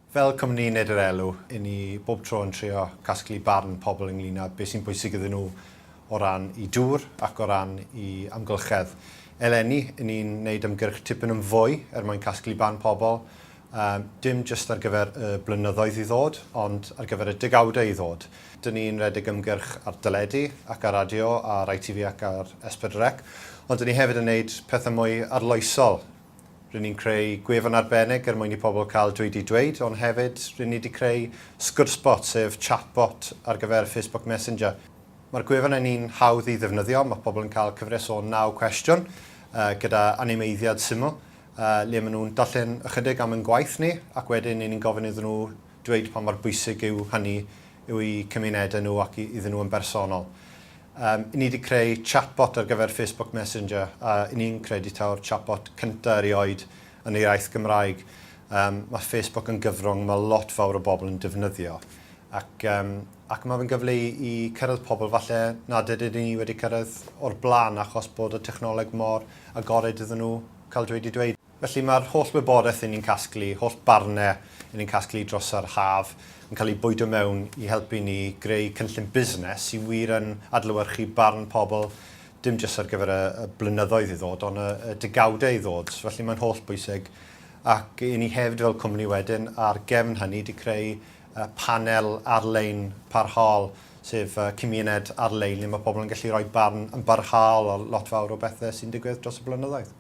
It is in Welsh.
Fel cwmni nid yr elw, 'yn ni bob tro yn trio casglu barn pobl ynglŷn â beth sy'n bwysig iddyn nhw o ran i dŵr ac o ran i amgylchedd. Eleni, 'yn ni'n neud ymgyrch tipyn yn fwy er mwyn casglu barn pobl, yym dim jyst ar gyfer y blynyddoedd i ddod, ond ar gyfer y degawdau i ddod. 'Dyn ni'n rhedeg ymgyrch ar deledu ac ar radio, ar ITV ac ar S4C, ond 'dyn ni hefyd yn neud pethau mwy arloesol. Rŷn ni'n creu gwefan arbennig er mwyn i pobl cael dweud eu dweud, ond hefyd rŷn ni wedi creu Sgwrsbot, sef chatbot ar gyfer Facebook Messenger. Mae'r gwefan yn un hawdd i ddefnyddio, mae pobl yn cael cyfres o naw cwestiwn gyda animeiddiad syml, le maen nhw'n darllen ychydig am ein gwaith ni, ac wedyn 'y ni'n gofyn iddyn nhw dweud pa mor bwysig yw hynny i'w cymunedau nhw ac iddyn nhw yn bersonol. Yym, 'y ni 'di creu chatbot ar gyfer Facebook Messenger, a 'y ni'n credu taw'r chatbot cynta erioed yn yr iaith Gymraeg. Yym, ma' Facebook yn gyfrwng ma' lot fawr o bobl yn defnyddio, ac yym, ac ma' fe'n gyfle i i cyrraedd pobl falle nad ydyn ni wedi cyrraedd o'r blaen achos bod y technoleg mor agored iddyn nhw cael dweud eu dweud. Felly mae'r holl wybodaeth 'yn ni'n casglu, holl barnau 'yn ni'n casglu dros yr haf yn cael eu bwydo mewn i helpu ni greu cynllun busnes sydd wir yn adlewyrchu barn pobl, dim jyst ar gyfer y y blynyddoedd i ddod ond y y degawdau i ddod. Felly mae'n holl bwysig ac 'yn ni hefyd fel cwmni wedyn ar gefn hynny 'di creu panel ar-lein parhaol, sef cymuned ar-lein le mae pobl yn gallu rhoi barn yn barhaol ar lot fawr o bethau sy'n digwydd dros y blynyddoedd.